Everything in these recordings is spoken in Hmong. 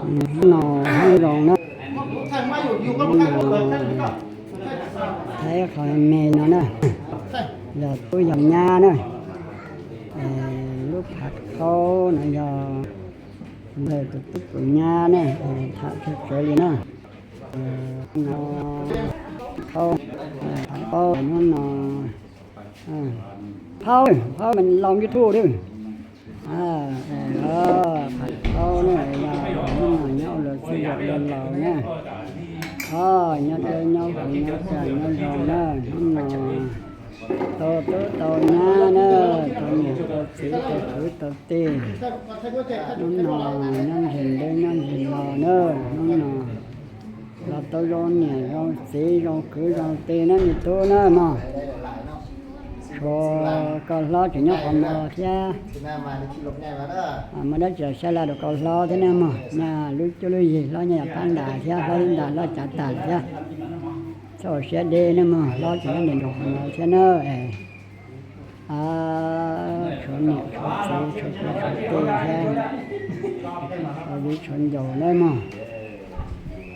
Hnub no hoob zoo na, hnub no thaij qhov me no na, yog tub yog nyab na. Lub phav qaub no yog ntawm tus tub tus nyab na, tham txawv txawv li na. No qhaub, phav qaub hnub no, phaub, phaub mas los YouTube lawm. Phav qaub na, yog hnub no nyob ua luag txij nkawm luag laus na. Os, nyob dawb nyob huv nyob kaj nyob zoo na, hnub no tau tub tau nyab na, tau niam tau txiv tau kwv tau tij. Hnub no nyob ntseg dawb nyob ntseg laus na, hnub no los tau zoo niam zoo txiv zoo kwv zoo tij na me tub na mog. Tshuav koj hlob tseem nyob qhov no thiab. Muaj dab tsi los xyab laj rau koj hlob thiab na mog. Nyaj lub cuab lub yig hlob nyaj yog phab ntas thiab, hlob ib ntas hlob cav tas thiab. Txhob ua siab deb na mog, hlob tseem nyob nram nroog qhov no thiab na. Tshuav niam tshuav txiv tshuav kwv tshuav tij thiab, tshuav viv tshuav ncaus na mog.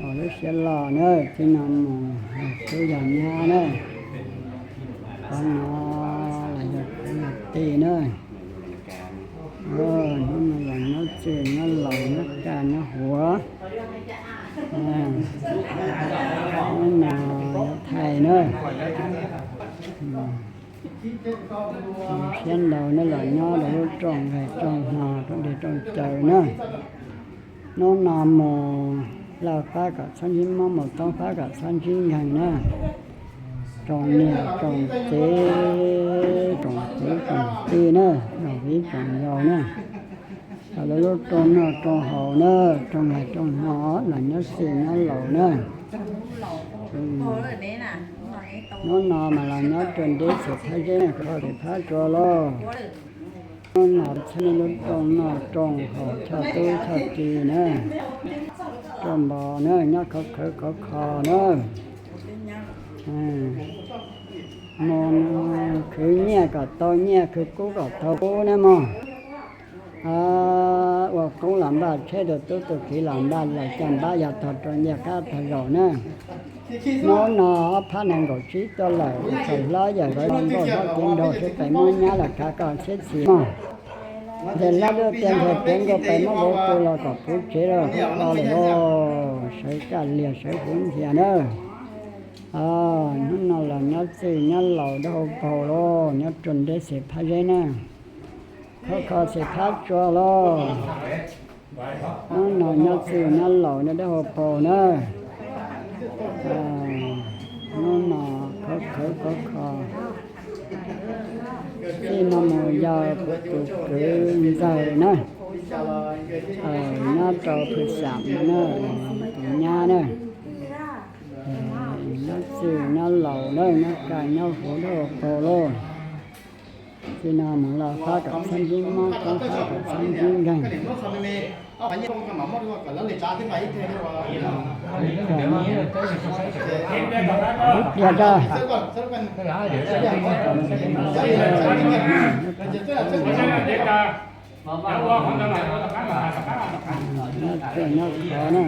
Ua lub siab loj na, txij no mus tub yog nyab na. Qhov no los yog kwv yog tij na. Hnub no los nyob txij nyob laus nyob kaj nyob huv. Hnub no yuav thaij na. Siab ntau na, los nyob rau lub rooj nqaij rooj hno rooj dej rooj cawv na. Hnub no mus laj fab kom txhob ntsib mob, mus toob fab kom txhob ntsib nkeeg na. Tsoom niam tsoom txiv tsoom kwv tsoom tij na, tsoom viv tsoom ncaus na, los lub rooj noj rooj haus na, rooj nqaij rooj hno, los nyob txij nyob laus na. Hnub no mas los nyob rau deb xeem Thaj Zeb na, koj xeem Thaj Tsua lauj. Hnub no txhawb nej lub rooj noj rooj haus choj tub choj ki na, rooj npos na, nyob khov khawv khov kho na. Mus khwv nyiaj kom tau nyiaj, khwv kub kom tau kub na mog. Ua koob los npaj tsheb, rau tub tu kiv los npaj lawm, caj npab yog tog rau ncaj qab tog zaum na. Hnub no ob phab nees nkaum tsib tuaj lawm, txawm hlob yawm nkauj hlob cev nraug sib pais muab nyab los kav koj txhiab txhis mog. Nthe hlob lub tiaj nthe tiav nkauj pais muab vauv tu los kom puv tsev los kho lawm lauj, sawv kaj liag sawv huv ntiag na. Hnub no los nyob txij nyob laus dawb hau paug lauj, nyob rau deb xeem Thaj Zeb na. Khov kho xeem Thaj Tsua lauj. Hnub no nyob txij nyob laus nyob dawb hau paug na. Hnub no khov khawv khov kho. Txij no mus yog tus kwv ntxawg na, nyob rau Phwj Xam no na, tus nyab na. Nyob txij nyob laus na, nyob kaj nyob huv dawb hau paug lauj. Txij no mus laj fab kom txhob ntsib mob, toob fab kom txhob ntsib nkeeg. Ib pliag da. Nyob ruaj nyob khov na.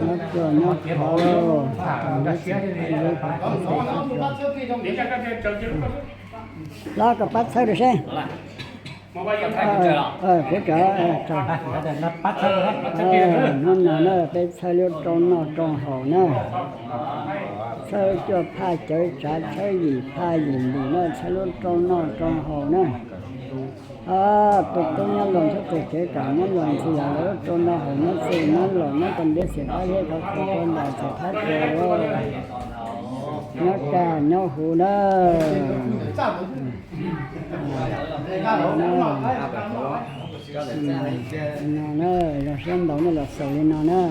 Nyob ruaj nyob khov lauj. Hlob, koj pab txhawb rau seb. Kuv tso. Hnub no na peb txhawb lub rooj noj rooj haus na. Txhawb cuaj phaj cawv tsav, txhawb yim phaj yim ntim na, txhawb lub rooj noj rooj haus na. Tus tub nyob luag ntxhab tes kev kam nyob luag ntxhi yam lawv lub rooj noj haus nyob txij nyob laus nyob rau deb xeem Thaj Zeb khov kho rau nram xeem Thaj Tsua lauj. Nyob kaj nyob huv na. No na, zoo siab ntau nej los xaus li no na.